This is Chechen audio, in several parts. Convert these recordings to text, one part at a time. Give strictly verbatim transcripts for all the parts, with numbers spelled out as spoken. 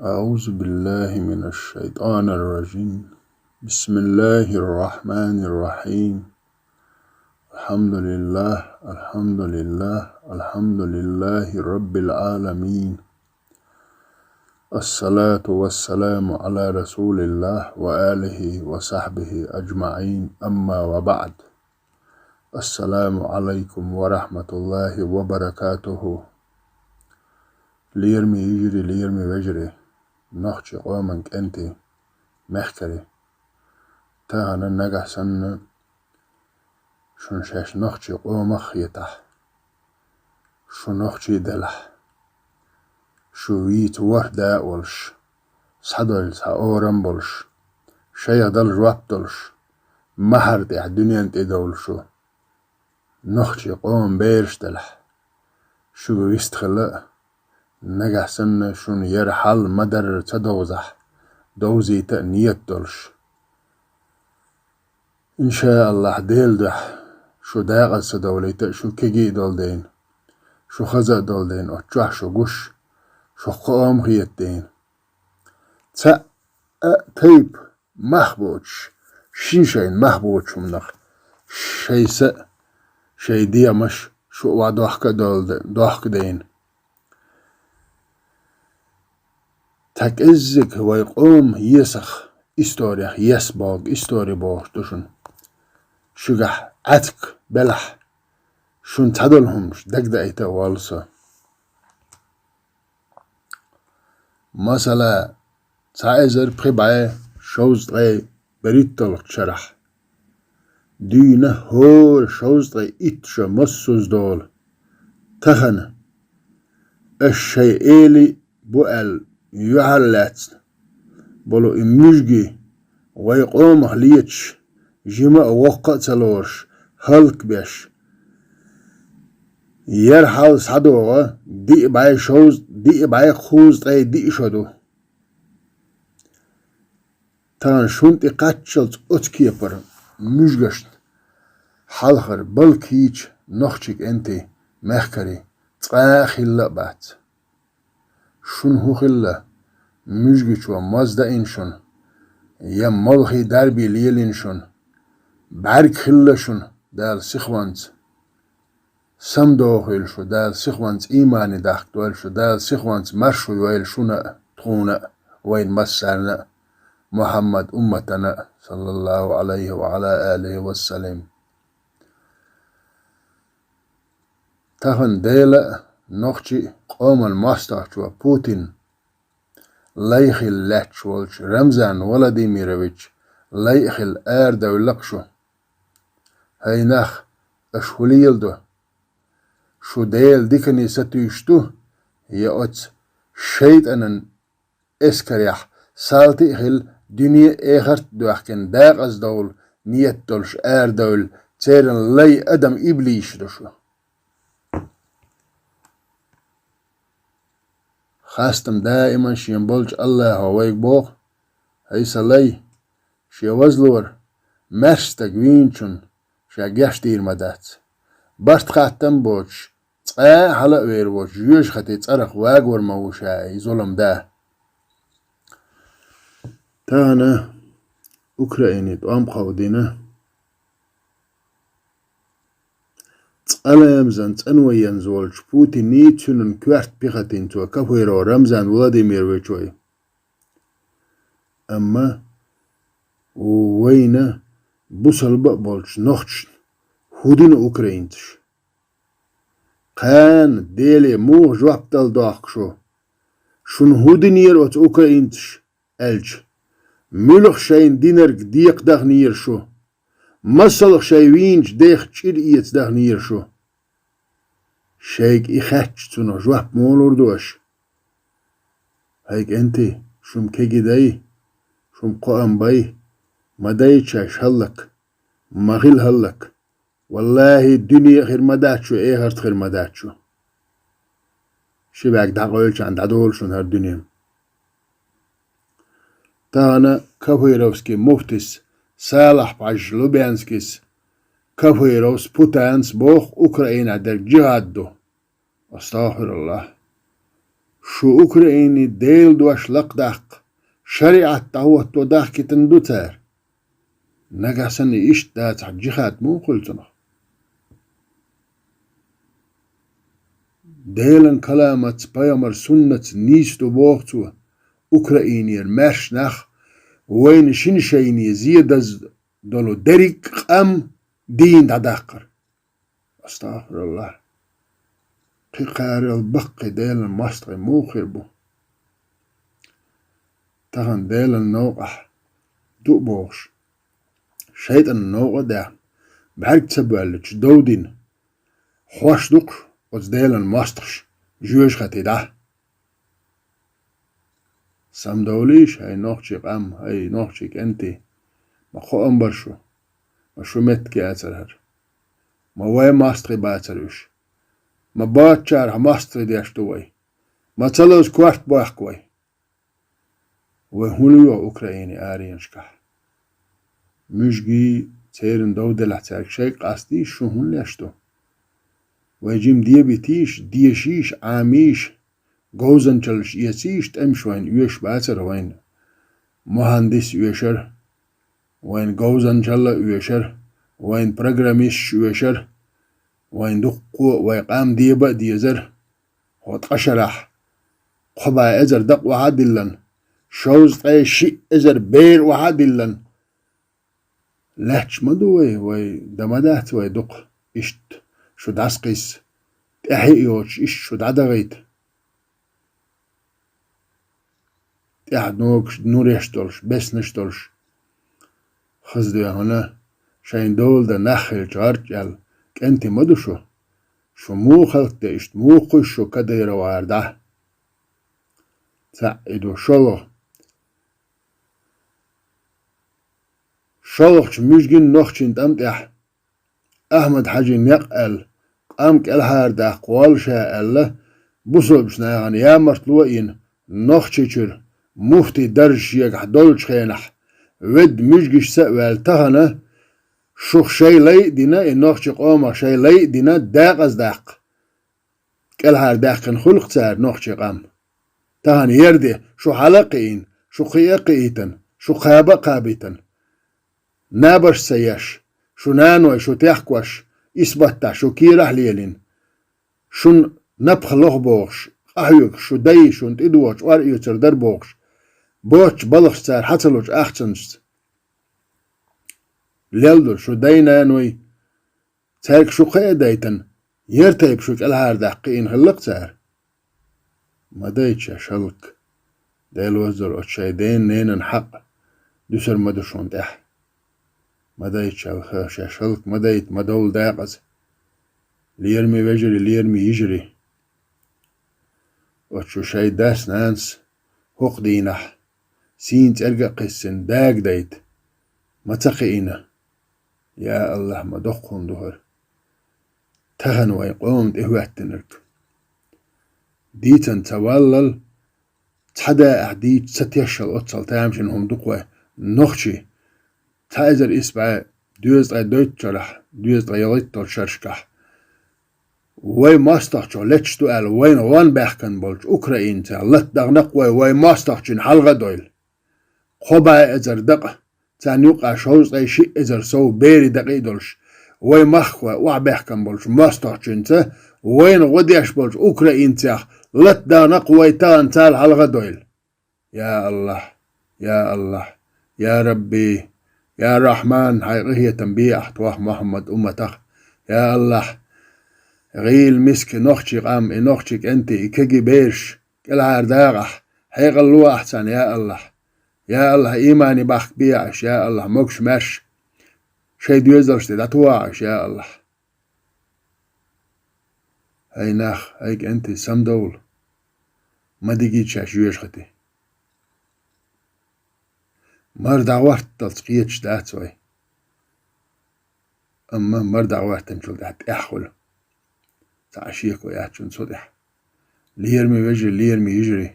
أعوذ بالله من الشيطان الرجيم. بسم الله الرحمن الرحيم. الحمد لله، الحمد لله، الحمد لله رب العالمين. الصلاة والسلام على رسول الله وآله وصحبه أجمعين، أما وبعد. السلام عليكم ورحمة الله وبركاته. Лераме йижарий, лераме вежарий, нохчий къоман кӀентий, мехкарий. Тахана нагахь санна шуна шаьш нохчий къомах а хетахь, шу нохчий делахь, шу вийца ворхӀ да а волуш, схьадойлу цхьа орам болуш, шайх дала жоп долуш, махьара тӀехь дуьнен тӀе довлу шу. Нохчий къоман бераш делахь, шуьга вистхила а, нагахь санна шуна яра хьал ма-дарра ца довзахь, довзийта а ниет долуш. Иншааллахь, Делан дуьхьа, шу дакъаза ца довлийта а, шу кегий а долу дайна, шу хаза а долу дайна, оцу чохь шу гуш, шу кхоам хета дайна. Цхьаъ а тайпа мах боцуш, шина шайна мах боцучу хӀуманах, шайн са а, шайн дегӀамаш а шу а ван дохка а долу да-, дохка дайна. Тхан кӀеззиг вай къоман есах, историх ес боху, истори бохуш ду шуна. Шуьгахь Ӏаьтка белахь, шуна цхьадолу хӀуманаш дагадайта а воллу со. Масала, цхьа эзар пхи бӀе шовзткъе берхӀитталгӀачу шарахь дуьйна хӀора шовзткъе итт шо массаза долу. Тахана, аша шайн эли бу аьлла, юьхьарлаьцна болу и муьжги, вай къомах леташ, жима а, воккха а ца лоруш, хӀаллакбеш, яра хьал схьадогӀу диъ бӀе шовз-, диъ бӀе кхузткъе диъ шо ду. Тахана шуна тӀе кхаччалц оцу кепара муьжгашна хьалхара балк хийча нохчий кӀентий, мехкарий, цкъа а хилла а бац. Шуна хӀун хилла? Муьжгачо моз даийна шуна, я молхий дарбий лелийна шуна? БӀаьрг хилла шуна Дала сихонца. Самадохийла шу Дала сихонца, иймане дахкадойла шу Дала сихонца, маршо йойла шуна а, тхуна а, вайна массарна а, Мухьаммад умматана а, саллаллаху Ӏалайхи ва Ӏала алихи ва саллам. Тахана Дела а, нохчий а къоман мостагӀчо Путин лай хилла лаьтташ волчу Рамзан Владимирович лай а хилла арадевлла-кх шу. ХӀай нах, аша хӀун леладо? Шу Делан дикане сатуьйсуш ду, я оцу шайтӀанан эскарехь салти а хилла, дуьне а, эхарт а доьхкина, дакъаздовла ниет долуш арадевлла, церан лай адам иблисаш ду шу? Хастам даима шен болчу Аллахо вайга боху: хӀай сан лай, шен вазлора, маьрша стаг вийначунна ша гечдийр ма дац. Барт-хаттам а боцуш, цкъа а хьала а вер воцуш, жоьжахатин цӀарах вагор ма ву ша и зулам да. Тахана Украине тӀом кховдийна цкъа ламазан цӀанван янза волчу Путинний, цуьнан коьрта пехотинцо Кафыров Рамзан Владимировичой. Амма вайна, бусалба а болчу нохчашна, хӀун дина украинцаша? Кхана Деле муха жоп дала дохку шу? Шуна хӀун динера оцу украинцаша? Аьлча, муьлха шайна динарг декхадахнера шу? Масалх шайн вийначу дех чӀир эцадахнера шу? Шайга и хаьттича, цунах жоп муха лур ду аша? ХӀай кӀентий, шума кегий дай, шума кхоам бай, ма дайта шаьш хӀаллак, ма хила хӀаллак. Валлахи, дуьне а хир ма дац шу, эхарт а хир ма дац шу. Ши бӀаьрг дӀакъевлчхьана дӀадолу шуна хӀара дуьне. Тахана Кафыровский муфтис, Салахь-Пхьажа Лубянскис, Кафыровс, Путанс боху, Украинехь дерг джихад ду. АстагӀфируллахӀ. Шу Украине Делан дош лакхадаккха, шариӀат дӀахӀотто дахкийтина ду цара. Нагахь санна иштта дацахь, джихад муха хуьлу цунах? Делан каламаца, пайхамар суннатца нийса ду боху цо, Украинера маьрша нах вайна шина шайне зен даза долу дерриг а къам дийна дӀадаккхар. АстагӀфируллахӀ. Кхин кхарал баккхий Делан мостагӀий муха хир бу? Тахана Делан новкъахь ду а бохуш, шайтӀанан новкъа а даьхна, бӀаьрг ца боьллича, дов дина, хьош ду-кх оцу Делан мостагӀаш жоьжахати дӀа. Самадовлийша, хӀай нохчийн къам, хӀай нохчийн кӀентий, ма кхоам бара шу, ма шу меттиг яцара хӀара. Ма вай мостагӀий бацара уьш. Ма боцучарах мостагӀий деш ду вай. Ма ца лозу корта бохку вай. Вай хӀун лоьху Украинин аренашкахь? Муьжгий, церан дов делахь, цаьрга шайга къастийша, шу хӀун леш ду? Вай жима дебитийша, дешийша, Ӏамийша, говзанчаллаш эцийша, тӀемаш вайна оьшуш бацара, вайна мухьандис оьшура, вайна говзанчалла оьшура, вайна программисташ оьшура, вайна дуккха а, вай къам деба а дезара. ХӀокху ткъа шарахь кхо бӀе эзар дакъа охьа а диллина, шовзткъе шиъ эзар бер охьа а диллина, лаьтташ ма ду вай, вай дан ма дац вай дукха, иштта шу дӀасакхисса, тӀаьхье а йоцуш, иштта шу дӀадахийта. ТӀаьхьа ногаш, нуреш долуш, беснаш долуш, хаза дуьхьал, шайн дола дан нах хилча гӀарчӀ аьлла, кӀентий ма ду шу. Шу муха хӀаллакде иштта, муха кхуьйсу шу Кадыровгара дӀа? Цхьаъ и ду, шолгӀа. ШолгӀачу муьжгин нохчийн тӀам тӀехь Ахьмад-Хьаьжин некъ аьлла, къам кӀелхьардаккха воллуш аьлла, бусалбачу нахана ямартло а йина, Нохчийчуьра муфтий дарж шегахь долчу хенахь, ведда муьжгашца а ваьлла, тахана шух шайн лай а дина, и нохчийн къомах шайн лай а дина, декъаза даккха кӀелхьардаьккхина хуьлу-кх цара нохчийн къам. Тахана яра де, шу хьала а кхиийна, шу кхиа а кхиийтина, шу кхаба а кхабийтина. Набаш ца еш, шу наной, шу техкош, исбаттахь шу кийрахь а лелийна, шун напха лоху бохуш, къахьоьгуш, шу дай шуна тӀедогӀучу ор оьцур дара бохуш, боцучу балхашца, цара хьан ца лучу ахчанашца лелдо шу дай-наной, цаьрга шу кхиа а дайтина, яра тайпа шу кӀелхьардаккха кхиийна хилла-кх цара. Ма дайта шаьш хӀаллак. Дела ваззалц оцу шайн ден-ненан хьакъ дуьсур ма ду шуна тӀехь. Ма дайта шаьш хӀаллак, ма дайта, ма довла декъаза. Лераме вежарий, лераме йижарий. Оцу шайн дас-нанас хӀокху дийнахь сийна цӀерга а кхиссина дага дайта ма ца кхиийна. Я АллахӀ, ма доккха хӀума ду хӀара. Тахана вайн къоман тӀехӀоьттинарг. Дийцина ца валлал, цхьа даьӀахь дийца ца тешшал оццал тамашийна хӀума ду-кх вай, нохчий. Цхьа эзар исс бӀе дезткъе доьттучу шарахь, дезткъе ялхитталгӀачу шерашкахь вай мостагӀчух леташ ду аьлла, вайна гӀон баьхкина болчу украинцех латта дахана-кх вай, вай мостагӀчун хьалха а дойла. Кхо бӀе эзар дакъа, царна юкъахь шовзткъе шиъ эзар сов берийн дакъа а долуш, вай махкахой охьабаьхкина болчу мостагӀчуьнца, вайна гӀо деш болчу украинцех латта дахана-кх вай тахана царна хьалха а дойла. Я АллахӀ! Я АллахӀ! Я Рабби! Я Рахьман! Хьайн къинхетам бе ахь тхох, Мухьаммад умматах! Я АллахӀ! ГӀийла миска нохчийн къам, и нохчийн кӀентий, и кегий бераш кӀелхьардакъа ахь, хьекъал ло ахь царна, я АллахӀ! Я АллахӀ, иймане бахкабе ахь уьш, я АллахӀ, могуш-маьрша шайн доьзалшна тӀе дӀатохьа ахь уьш, я АллахӀ! ХӀай нах, хӀай кӀентий, самадовла, ма дигийта шаьш жоьжахати. Мара дӀагӀорталц кхеташ дац вай. Амма мара дӀагӀортанчул тӀаьхьа тӀехь хуьлу. Цхьа а шеко яц шуна цу тӀехь. Лераме вежарий, лераме йижарий,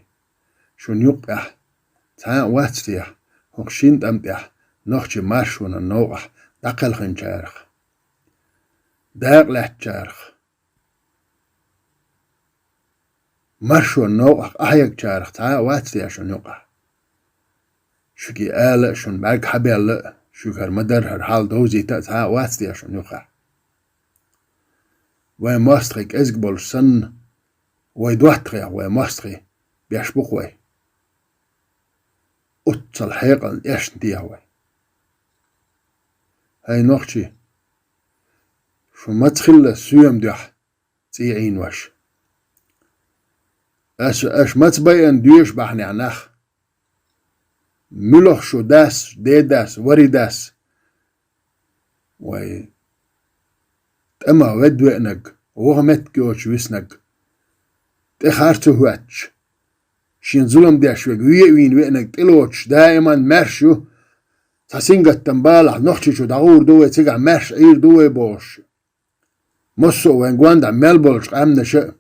шуна юккъехь цхьа а вац техьа, хӀокху шина тӀам тӀехь нохчийн маршонан новкъахь дӀакхелхинчарах, дакъа лаьцначарах, Маршонан новкъахь къахьегначарах цхьа а вац те шуна юкъахь? Шуьга ала а, шуна бӀаьрг хьабелла а, шуьгара ма-дарра хӀара хьал довзийта а цхьа а вац те шуна юкъахь? Вайн мостагӀий кӀезиг болуш санна, вай доттагӀех вай мостагӀий беш бу-кх вай. Оццул хьекъална эшна деха вай. ХӀай нохчий, шу маца хилла соьман дуьхьа цӀий Ӏийна ваша. Ас, аша маца байина доьшу бахьанехь нах. Муьлха шу дас, дедас, варидас, вай тӀамах ведда веанарг, ваха меттиг йоцуш виснарг, тӀе харцо хӀоьттуш, шен зулам деш верг ве а вийна веанарг тӀелоцуш, даиман маьрша ю, цхьа сингаттам балахь, Нохчийчу дӀагӀур ду вай, цигахь маьрша Ӏийр ду вай бохуш. Массо а вайн гондахь мел болчу къаьмнаша а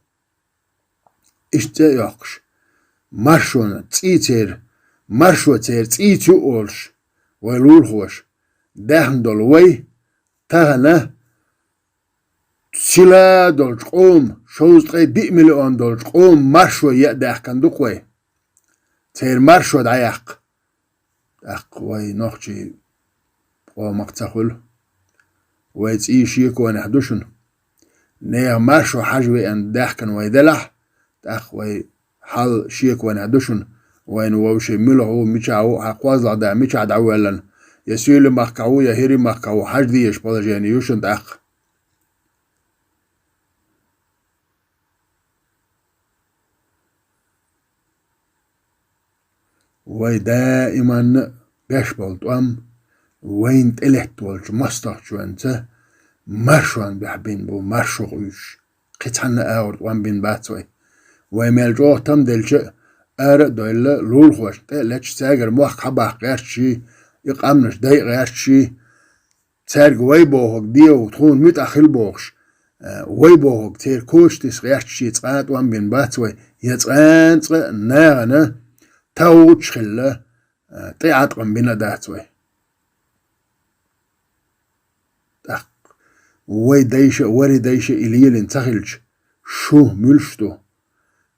иштта цӀе а йоккхуш, маршонан цӀий церан, маршо церан цӀийца ю олуш, вай лулахоша, даьхна долу вай, тахана сила долчу къоман, шовзткъе диъ миллион долчу къоман маршо е а даьхкина ду-кх вай. Церан маршо дӀаяккха. ТӀаккха вай нохчий къомах ца хуьлу. Вай цӀий шеконехь ду шуна. Нехан маршо хьажа веана даьхкина вай делахь, тӀаккха вай хьал шеконехь ду шуна. Вайна вовшийн муьлха ву, мичахь ву, хьан кхозлагӀа да мичахь дӀавоьллина, я суьйли махкахь ву, я хӀирий махкахь ву, хьажа дезаш положение ю шуна тӀаккха. Вай даиманна а беш болу тӀом вайна тӀелетта волчу мостагӀчоьнца маршонан бехь бина бу, маршо къуьйсуш. Кхин цхьанна а агӀор тӀом бина бац вай. Вай мел чӀогӀа там делча а, ара а дойлла, лулахошна тӀе а леташ, цаьргара мохк хьабаккха гӀерташ, и къаьмнаш дайа гӀерташ, цаьрга вай бохург де ву, тхуна муьтӀахь хила бохуш, э, вай бохург церан коча тиса гӀерташ, цкъа а тӀом бина бац вай, я цкъа а, цкъа а нахана тахугӀучу хилла, э, тӀе Ӏаткъам бина а дац вай. ТӀаккха вай дайша а, вари дайша а и лелина ца хилча, шу муьлш ду?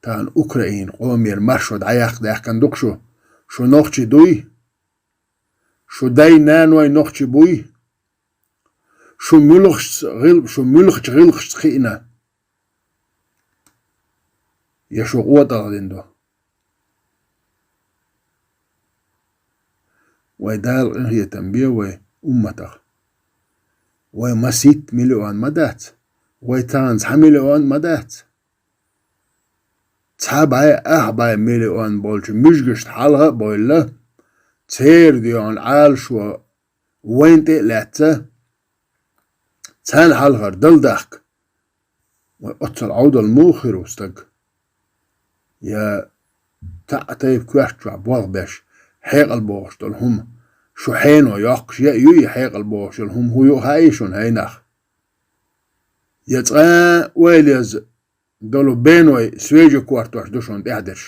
Тахана Украина къомера маршо дӀаяккха даьхкина ду-кх шу? Шу нохчий дуй? Шу дай-наной нохчий буй? Шу муьлххачу гӀил-, шу муьлххачу гӀиллакхашца кхиъна? Я шу къотӀалгӀа дина ду? Вай Дала къинхетам бе вай умматах. Вай масийтта миллион ма дац. Вай тахана цхьа миллион ма дац. Цхьа бӀе, ах бӀе миллион болчу муьжгашна хьалха а бовлла, церан доьгӀна Ӏалашо вайна тӀе а лаьцна, царна хьалхара дала дахка. Вай оццул Ӏовдал муха хир ву стаг? Я таӀ а тайпа коьрта чохь болх беш, хьекъал бохуш долу хӀума, шу хьено йоккхуш я а юй, хьекъал бохуш йолу хӀума хӀун ю а хаьий шуна, хӀай нах? Я цкъа а ойла еза долу беной свежа кортош ду шуна тӀаьхьадерш.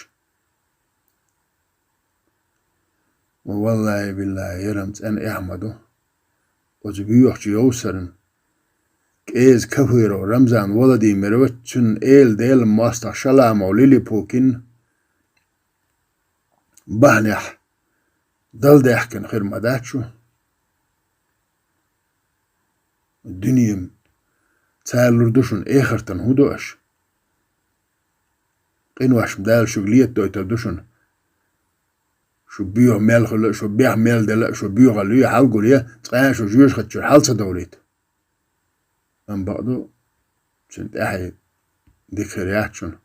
Валлахьи-биллахьи, ярам цӀена эхь ма ду. Оцу боьхачу йовсарна, кӀеза Кафиров Рамзан Владимирович, цуьнан эла Делан мостагӀа Шаламов Лилипутин бахьанехь дала даьхкина хир ма дац шу. Дуьне-м цара лур ду шуна, эхартан хӀун до аша? Къиношна Дала шуьга летадойтур ду шуна. Шу боьха мел хуьлу а, шу бехк мел делла а, шу боьхалла юй, хьалагулъе, цкъа а шу жоьжахати чуьра хьала ца довлийта. Амма бакъду, цуьнан тӀаьхье дика хир яц шуна.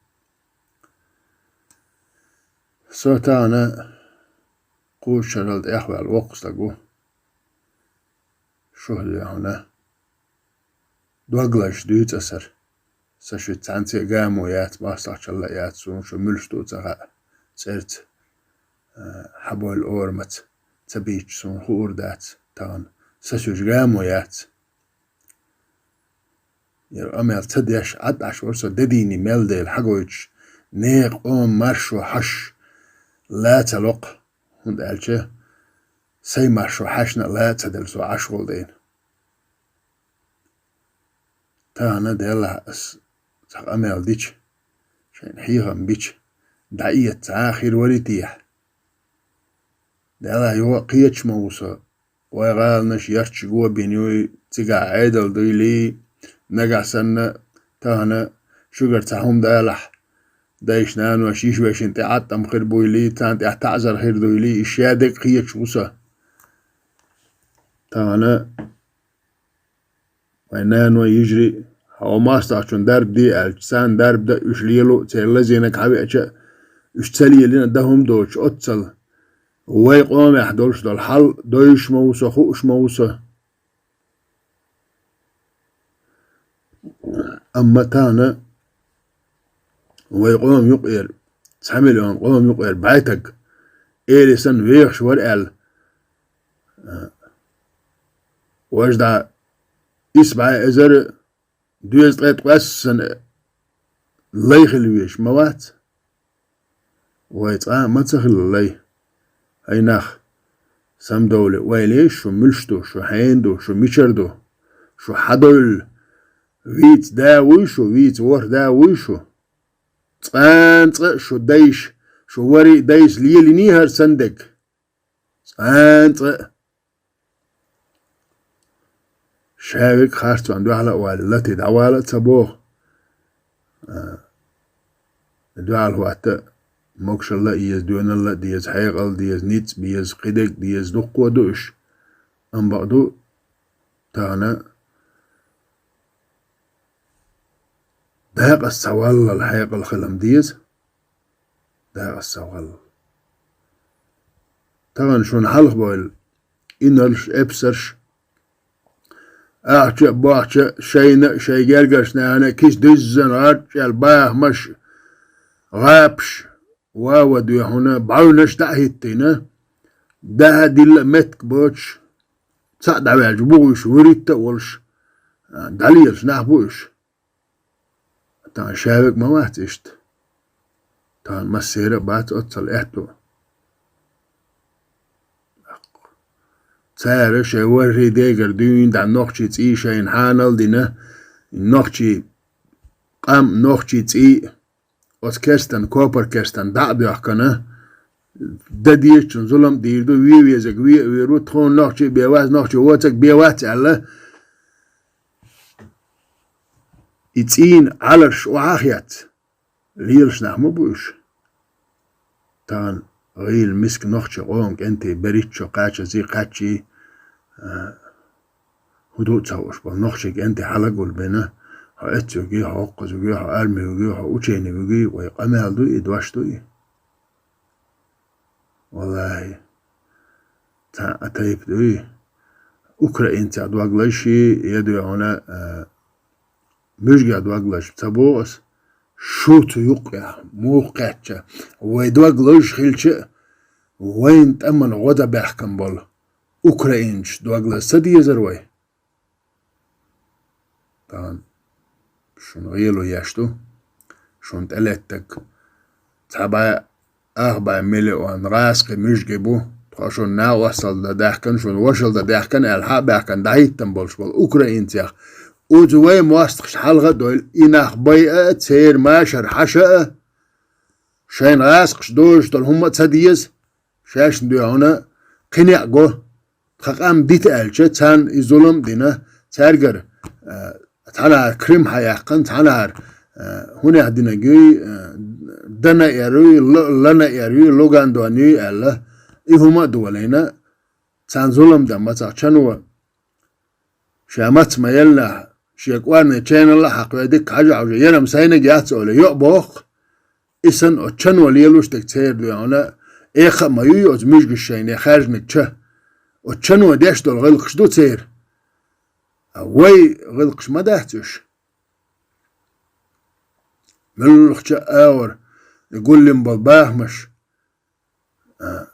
Со тахана кхузачарал тӀехваьлла воккха стаг ву. Шу хӀун дуьйцу хьуна? Дог лазаш дуьйцу аса хӀара. Сан шуьца цхьаьнцце а гамо яц, мостагӀчалла а яц, суна шу муьлш ду а ца хаьа, цӀерца, а, хьабойла орамаца ца бийцча, суна хуур дац тахана. Сан шуьца гамо яц. Яра къамел ца деш, Ӏад Ӏаш вара со де дийне мел дела хьагойтуш, нехан къоман маршо хьаш ла ца локху, хӀунда аьлча сайн маршо хьаьшна а ла а ца делла со Ӏаш волу дайна. Тахана, делахь, ас цхьа къамел дича, шайна хьехам бича, дӀаэца хир варий те? Делахь юха а кхеташ ма ву со. Вай гӀаланаш ярташ го бина юй, цигахь Ӏедал дуйла, нагахь санна, тахана шуьгара цхьа хӀума далахь, дайша-наноша йиша-вешина тӀе Ӏаттам хир буйла, царна тӀехь таӀзар хир дуйла, и шадерг кхеташ ву со. Тахана вайн нано, йижарий, хьо мостагӀчун дарба де аьлча, царна дарба дан, уьш лело, церан лазийнарг хьавеача, уьш ца лелийна, дан хӀума доцуш оццал. Вай къомехь долуш долу хьал дойуш ма ву со, хууш ма ву со. Амма тахана вай къоман юкъера, цхьа миллион къоман юкъера бӀаьтаг, эли санна, вехаш вара аьлла, важа дӀа исс бӀе эзар дезткъе ткъаьссан лай хила везаш ма вац. Вай цкъа а ма ца хилла лай. ХӀай нах, самадовлий, ойла е, шу муьлш ду, шу хьенан ду, шу мичара ду, шу хьадовлла, вийца да вуй шу, вийца ворхӀ да вуй шу? Цкъа а, цкъа а шу дайша, шу варий а дайша лелийний хӀара санна дерг? Цкъа а, цкъа а. Ша верг харцонна дуьхьал а валий, латий дӀавала а ца боху. А, дуьхьал хӀотта а, могушалла а еза, доьналла а деза, хьекъал а деза, ницкъ а беза, кхидерг а деза, дуккха а ду уьш. Амма бакъду, тахана дакъаза ца валлал хьекъал хила-м деза. Дакъаза ца валлал. Тахана шуна хьалха бевлла инарлаш, эпсарш, ахча а, бохча а, шайна а, шайн гергарчу нахана а киса дуьззина гӀарчӀ аьлла бахамаш, гӀапаш, ва-ва дуьхьал бӀаьвнаш дӀа а хӀиттийна, даха а дилла а меттиг боцуш, цхьаъ дӀаваьлча буха уьш, вуьрхӀитта а волуш, дӀалелаш нах бу уьш. Тахана ша верг ма вац иштта. Тахана массеран а бац оццал аьтту. Цара шайн ворхӀе дегара дуьйна дӀа нохчийн цӀий шайна хьанал а дина, нохчийн къам, нохчийн цӀий а оцу керстан, копар керстан дӀа а боьхкана, дан дезачун зулам а дийр ду, вен везарг вен а вер ву, тхуна нохчий бен вац, нохчий воцург бен вац аьлла, и цӀийнан Ӏаларш охьа а хецна, лелаш нах ма бу уьш. Тахана гӀийла миска нохчийн къоман кӀентий берхӀитта шо кхачазий, кхаччий, а, хӀун ду а ца хууш болу нохчийн кӀентий хьала а гулбина, хьо эцциг вуьгий, хьо хӀоккхузиг вуьгий, хьо арми вуьгий, хьо учени вуьгий, вай къамел ду и, дош ду и? Валлахьи, цхьа а тайпа дуй, украинцех дог лазаш, я дуй хьуна, а, муьжгех дог лазаш ца боху ас, шу цу юккъехь муха кхаьчча, вай дог лазаш хилча а, вайна тӀамна гӀо дан баьхкина болу украинцаша дог лаза ца дезара вай? Тахана шуна гӀело еш ду, шуна тӀелеттарг цхьа бӀе, ах бӀе миллион гӀазкхи муьжги бу, тхо шуна накъосталла дан даьхкина, шуна вошалла дан даьхкина аьлла, хьа а баьхкина, дӀахӀиттина болуш болу украинцех. Оцу вай мостагӀчу хьалха а довла, и нах байа а, церан машар хьаша а, шайна гӀазкхаша дозуш долу хӀумма а ца деза, шаьшна дуй хьуна кхин некъ го. Тхан къам дита аьлча, царна и зулам а дина, цаьргара, а, цхьанахьара Крым хьаяьккхина, цхьанахьара, а, хӀунех динарг юй, а, Д Н Р юй, Л-, Л Н Р юй, Лугандон юй аьлла, и хӀума а долийна, царна зулам дан мацах чано ша маца ма еллинехь, шен кӀорни чайналла а хьакхаве дика хьажа хьовжа, ярам сайниг яц олий, йо а боху. И санна оцу чано лелош дерг церан дуй хьуна, экха а ма юй оцу муьжгаш шайна хаьржиниг ча. Оцу чано деш долу гӀиллакхаш ду церан. А вай гӀиллакхаш ма дац уьш. Муьлххачу а агӀор и гуллина болу бахамаш, а,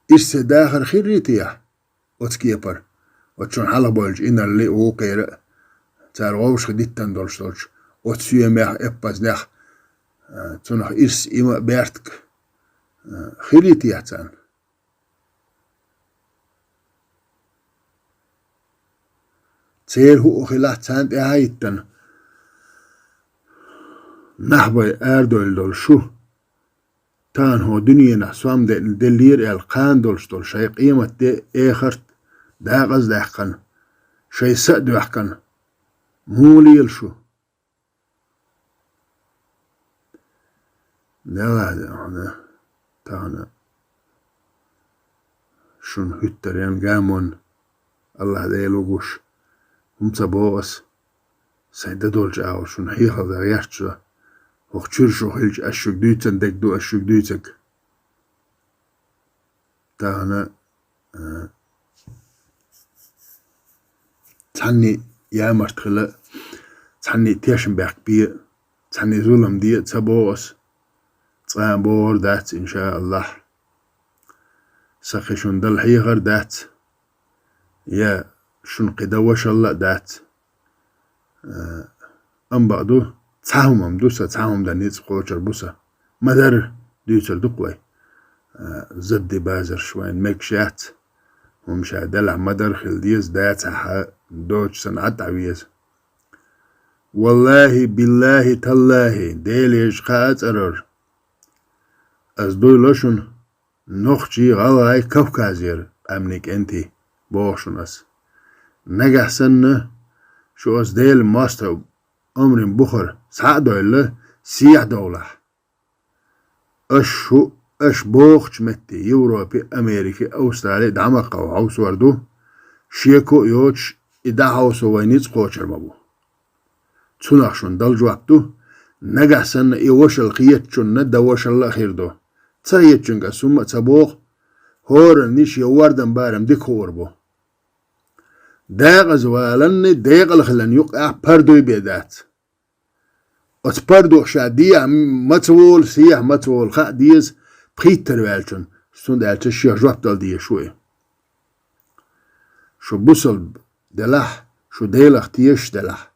ирсе дахар хиррий те оцу кепара, оцу шуна хьалха бевллачу инарла а, вукхера а, цара вовшах диттина долуш долчу оцу соьмех а, эппазнех а, а, цунах ирс, има а, бертиг а, а, хиррий те царна? Церан хӀуъа хилахь царна тӀаьхьа а хӀиттина, нахь бай арадойла долу шу, тахана хӀокху дуьненахь сом деъна деллера аьлла, кхана долуш долу шайн къематде, эхарт дакъаздаьккхина, шайн са а доьхкина, муха лела шу? Делахь, делахь, тахана шуна хӀуьттаренна гамонна, АллахӀ Дела ву гуш, хӀума ца боху ас, сайн дан долчу агӀор шуна хьехар дан гӀерташ ду. ХӀокху чуьра шу хилча, ас шуьга дуьйцан дерг ду, ас шуьга дуьйцург. Тахана, а, цхьанний ямарт хила, цхьанний тешнабехк бе, цхьанний зулам де ца боху ас, цкъа а бохур дац, иншааллахь. Сан кхин шуна дала хьехар дац, я шуна кхин дан вашалла а дац. Э, амма бакъ ду, цхьа хӀумам ду сан, цхьа хӀума дан ницкъ кхочур бу сан. Ма-дарра дуьйцур ду-кх вай. Э, задди базарш вайна мегаш яц. ХӀума ша делахь ма-дарра хила деза, дацахьа доцуш санна Ӏад Ӏа веза. Валлахи, биллахи, таллахи, Дела еза кхаа а цӀарара. Ас дуйла шуна, нохчий, гӀалгӀай, Кавказера къаьмнийн кӀентий, боху шуна ас. Нагахь санна, шу ас Делан мостагӀ омрин бухара схьа а дойлла, сехьа довлахь. Аш шу, аш бохучу метте, Европе, Америке, Австрале дӀа ма кховхьа хьовсор ду, шеко а йоцуш, и дӀахьовсо вайн ницкъ кхочур ма бу. Цунах шуна дала жоп ду, нагахь санна и вашалла хетачунна дан вашалла а хир ду. Ца хетачуьнга ас хӀумма а ца боху, хӀоранна шен вордан барам дика хуур бу. Декъаза валанна, декъала хиларна юкъахь пардуй бен дац. Оцу пардух ша дехьа ма ца волу, сехьа ма ца волу хаа деза пхийттара ваьллачунна, цундела аьлча шех жоп дала дезаш ву и. Шу бусалба делахь, шу Делах тешаш делахь,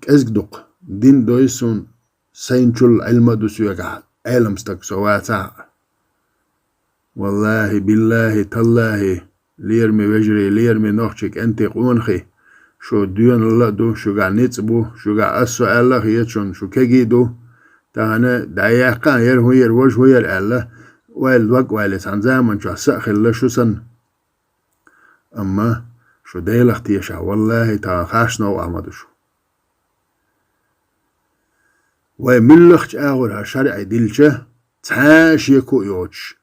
кӀезиг ду-кх, дин дой суна, сайначул Ӏилма а ду соьгахь, Ӏелам стаг со вацахь а. Валлахи, биллахи, таллахи, лераме вежарий, лераме нохчий, кӀентий, къонахий, шу доьналла а ду, шуьгахь ницкъ бу, шуьгахь ас со аьлла а хета шуна, шу кегий ду. Тахана дӀаяьккхина, яра хӀун яра, важа хӀун яра аьлла, ойла дог а ваьлла, цхьана заманчохь са а хилла шу санна. Амма шу Делах тешахь, валлахи, тахана харц новкъахь ма ду шу. Вай муьлххачу агӀор хӀара шарӀе дилча, цхьа а шеко а йоцуш,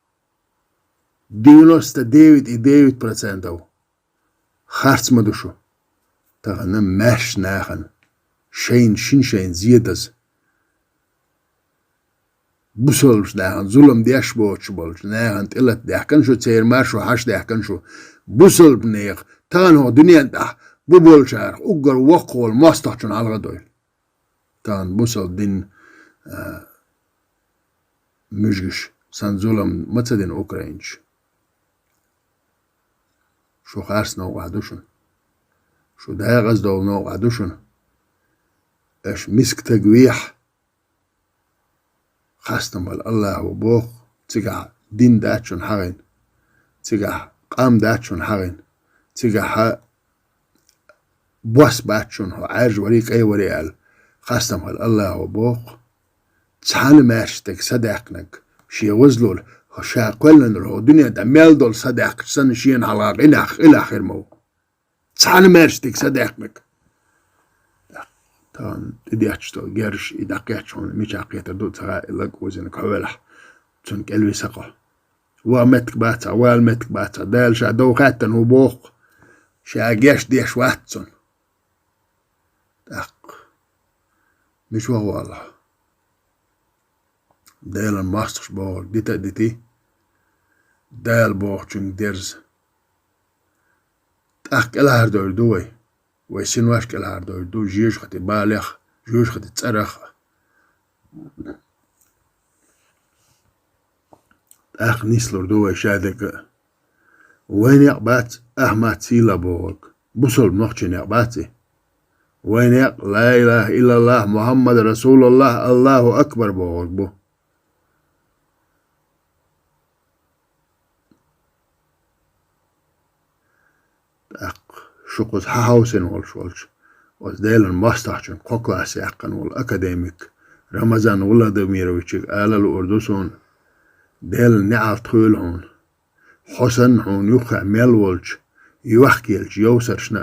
девяносто девять и девять процентов харц ма ду шу. Тахана маьрша нахана, шайна шин шайна зен даза, бусалбачу нахана зулам деш боцуш болчу нахана тӀелата даьхкина шу, церан маршо хьаша даьхкина шу. Бусалба нехан, тахана хӀокху дуьнен тӀехь бу болчарах уггар воккхах волу мостагӀчунна хьалха а дойла. Тахана бусалба дин, а, муьжгаш, сан зулам ма ца дина украинчу. Шу харц новкъахь ду шуна. Шу декъаза довла новкъахь ду шуна. Аша миска таг вехьа, хастам бала Аллахо боху, цигахь дин дац шуна хьагӀина, цигахь къам дац шуна хьагӀина, цигахь бос бац шуна хьо Ӏаьржа варий, кӀай варий аьлла, хастам бала Аллахо боху. Цхьана маьрша стаг садаьккхинарг, шен вазлула, хӀо ша кхоьллинарг хӀокху дуьнен тӀехь мел долу садаьккхича санна, шена хьалха къинах, къинах хир ма ву. Цхьана маьрша стаг садаьккхинарг. Тахана тӀедетташ долу герзаш и дӀакхетча хьуна мичахь кхетар ду ца хаьа, и лаг озийнарг хьо велахь, цунна кӀел виса кхо. Ван меттиг бацахь, вала меттиг бацахь, Дала ша дов хаьттина ву боху, ша гечдеш вац цунна. ТӀаккха мича ваха воллу хьо? Делан мостагӀаш бохург дита а дитий, Дала бохучуьнга дерза. ТӀаккха кӀелхьардевр ду вай. Вай синош кӀелхьардевр ду, жоьжахати балех, жоьжахати цӀарах. ТӀаккха нислур ду вай шадерг а. Вайн некъ бац, ахьа мац сийла бохург. Бусалба нохчийн некъ бац и. Вайн некъ ла илаха иллаллах, Мухаммад расулуллах, Аллаху акбар бохург бу. ТӀаккха шу кхуза хьахьовсина волуш волчу Оцу Делан мостагӀчун кхо класс яьккхина волу академик Рамазан Владимировичига ала луур ду суна: Делан неӀалт хуьлу хьуна. Хьо санна хьуна юххехь мел волчу йохкаеллачу йовсаршна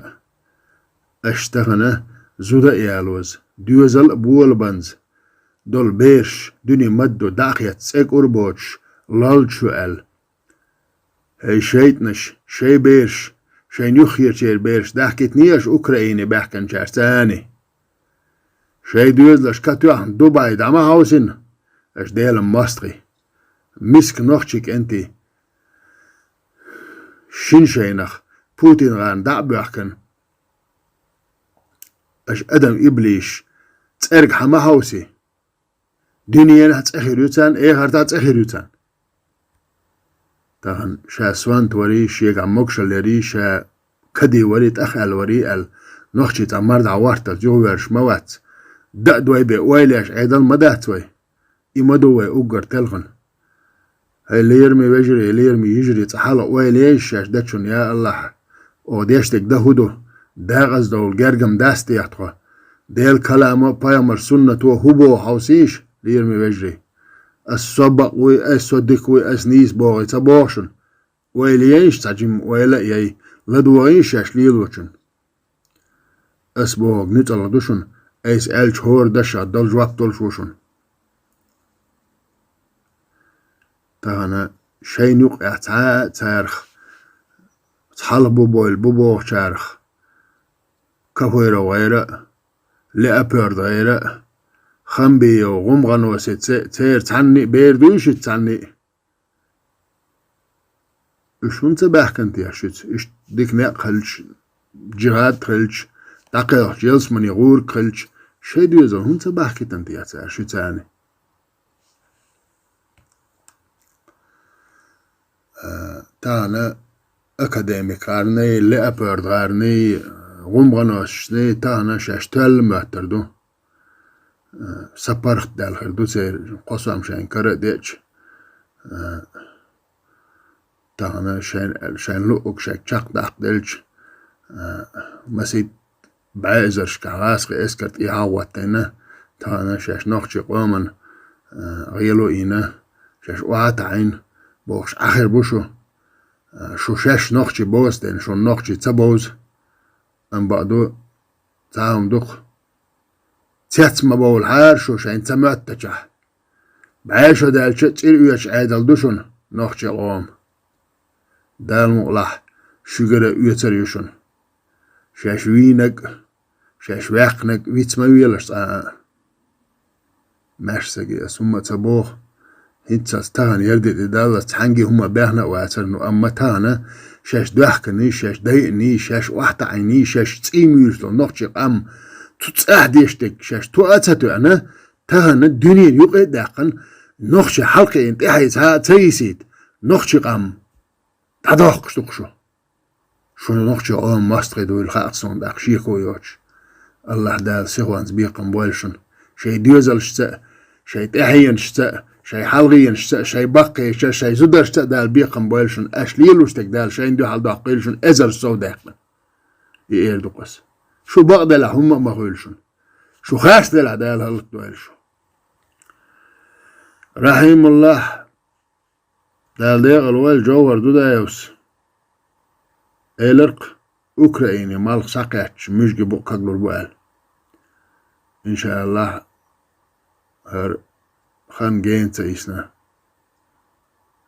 а. Аша тахана зуда а ялоза, доьзал а болабанза долу бераш, дуьне ма-дду дӀа а хетта, цӀе кӀур а боцуш, лоллуш ю аьлла. ХӀей, шайтӀанаш, шайн бераш, шайна юххерачеран бераш дахкийтиний аша Украине баьхкинчаьрца цхьаьний? Шайн доьзалш катоьхна Дубай дӀа ма хьовсийна аша, Делан мостагӀий, миска нохчийн кӀентий? Шина шайнах Путин гӀарна дӀа а боьхкина, аша адам иблиш цӀерга хьан ма хьовсий? Дуьненахь цӀе хир ю царна, эхартахь цӀе хир ю царна. Тахана ша сонта варий, шегахь могушалла ярий, ша кади варий, тӀахаьлла варий аьлла, нохчийн цхьа мардахь гӀортарца юхавоьрзуш ма вац. Даа дой бен ойла еш Ӏедал ма дац вай. И ма ду вай уггар телхина. ХӀай лераме вежарий, лераме йижарий, цкъа хьала ойла ейша шаьш дечунна, я АллахӀ, оха деш дерг дан хӀун ду? Декъаза довла гергам дац техьа тхо? Делан каламо а, пайхамаран суннато хӀун боху хьовсийша, лераме вежарий. Ас со бакъ вуй, ас со дика вуй, ас нийса бохий ца боху шуна? Ойла ейша, цхьа жимма ойла а яй, ладогӀийша шаьш лелочунна. Ас бохург нуьцкъала ду шуна, айса аьллачу хӀора дашах дала жоп долуш ву шуна. Тахана шайна юкъахь цхьа а царах, цхьалха бу бовла бу бохучарах, Кафыров гӀайра а, Леопард гӀайра а, Хамбиев, ГӀумгӀаносица, церан цхьанний а бер дуй шуьца цхьанний а? Уьш хӀунда ца баьхкина те шуьца? Иштта дика некъ хилча, джихӀад хилча, дӀакхелхачу ялсамане гӀург хилча, шайн доьзал хӀунда ца бахкийтина те цара шуьца цхьаьний? А, тахана академик гӀарний, Леопард гӀарний, ГӀумгӀаносашний тахана шаьш тоьлла моьттур ду. Э, са паргӀат даьлла хир ду церан, кхо сом шайн кара а деача, э, тахана шайн, шайн луъург шайга чекхдаккха делча, э, масийтта бӀе эзаршкахь гӀазкхийн эскар тӀе хьагӀоттийна, тахана шаьш нохчийн къоман, э, гӀело а йина, шаьш охьа а таӀийна, бохуш Ӏа хир бу шу. Э, шу шаьш нохчий боцу дела, шуна нохчий ца бовза. Амма бакъду, цхьа хӀума ду-кх. Цец ма бовлахьара шу шайна ца моьттачохь. БӀе шо даьлча а цӀера оьцуш Ӏедал ду шуна, нохчийн къоман. Дала мукъалахь, шуьгара а оьцур ю шуна. Шаьш вийнарг а, шаьш ваьккхинарг а виц ма велаш цкъа а. Маьрша саги, ас хӀумма а ца боху. ХӀинццалц тахана ярдитӀи даллалц цхьаьнгге хӀумма баьхна а вацара, ну, амма тахана шаьш доьхкиний, шаьш дайиний, шаьш охьатаӀийний, шаьш цӀий муьйлуш долу нохчийн къам цу цӀахь деш дерг шаьш тоа а ца тоьъна, тахана дуьненан юкъа а даьккхина, нохчий хьалакхиийна тӀаьхье цхьа а ца йисийта, нохчийн къам дӀадоккхуш ду-кх шу. Шуна нохчийн къоман мостагӀий дуйла хаьа-кх суна, тӀаккха шеко йоцуш. АллахӀ Дала сихонца бекхам бойла шуна. Шайн доьзалшца а, шайн тӀаьхьенашца а, шайн хьалхенашца а, шайн баккхийча, шайн зударшца а Дала бекхам бойла шуна. Аша лелош дерг Дала шайна дуьхьал доккхийла шуна, эзарза сов даьккхина. И эр ду-кх ас. Шу бакъ делахь, хӀумма а ма хуьйла шуна. Шу харц делахь, Дала хӀаллакдойла шу. РахьимуллахӀ, Дала декъала войла, Джовхар Дудаевс элира-кх, Украине малх схьакхаьчча, муьжги букъ каглур бу аьлла. ИншааллахӀ, хӀара хан гена ца йисна.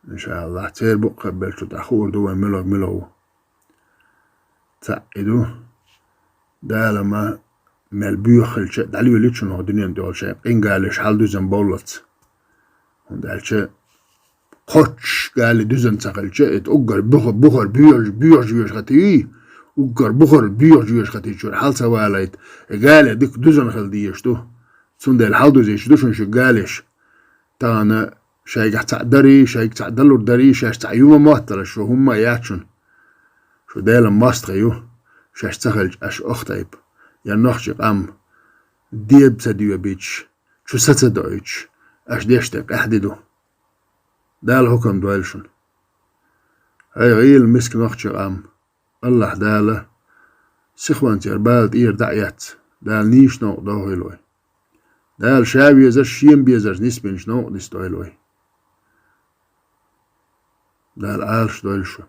ИншааллахӀ, церан букъ кагбеллачул тӀаьхьа хуур ду вайн муьлхарг мила ву. Цхьаъ и ду, Дала ма мел боьха хилча а дӀалелийча шуна хӀокху дуьненна тӀехула шайн къингалеш хьаладуьзна бовллалц. ХӀунда аьлча кхоччуш гали дуьзна ца хилча, и уггар бухар, бухар боьхуш, боьхуш везаш хати, уггар бухар боьхуш везаш хати чуьра хьала ца валийта, и гали дика дуьзна хила дезаш ду. Цундела хьаладузуьйтуш ду шуна шун галеш. Тахана шайгахь цхьаъ дарий, шайга цхьаъ далур дарий, шаьш цхьаъ ю ма мотталаш, шу хӀумма а яц шуна. Шу Делан мостагӀий ю, шаьш ца хилча, аша оха тайпа, я нохчийн къам деба ца доьбуьйтуш, чу са ца доуьйтуш, аша деш дерг къаьхьа де ду. Дала хӀукам дойла шуна. ХӀай гӀийла миска нохчийн къам! АллахӀ Дала Сихонца яр бала тӀера дӀа а эцна, Дала нийса новкъа дохийла вай. Дала Ша везарш, Шена безарш нисбеннача новкъа нисдойла вай. Дала Ӏалашдойла шу.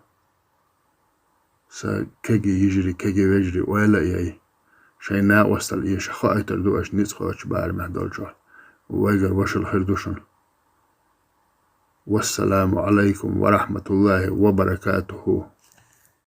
Са кегий йижарий, кегий вежарий, ойла а яй, шоай накъостал эша хоуьйтур ду аша ницкъ кхочучу барамехь долчохь. Вайгара вошал хир ду шуна. Вассаламу Ӏалайкум ва рахьматуллахӀи ва баракатухӀу.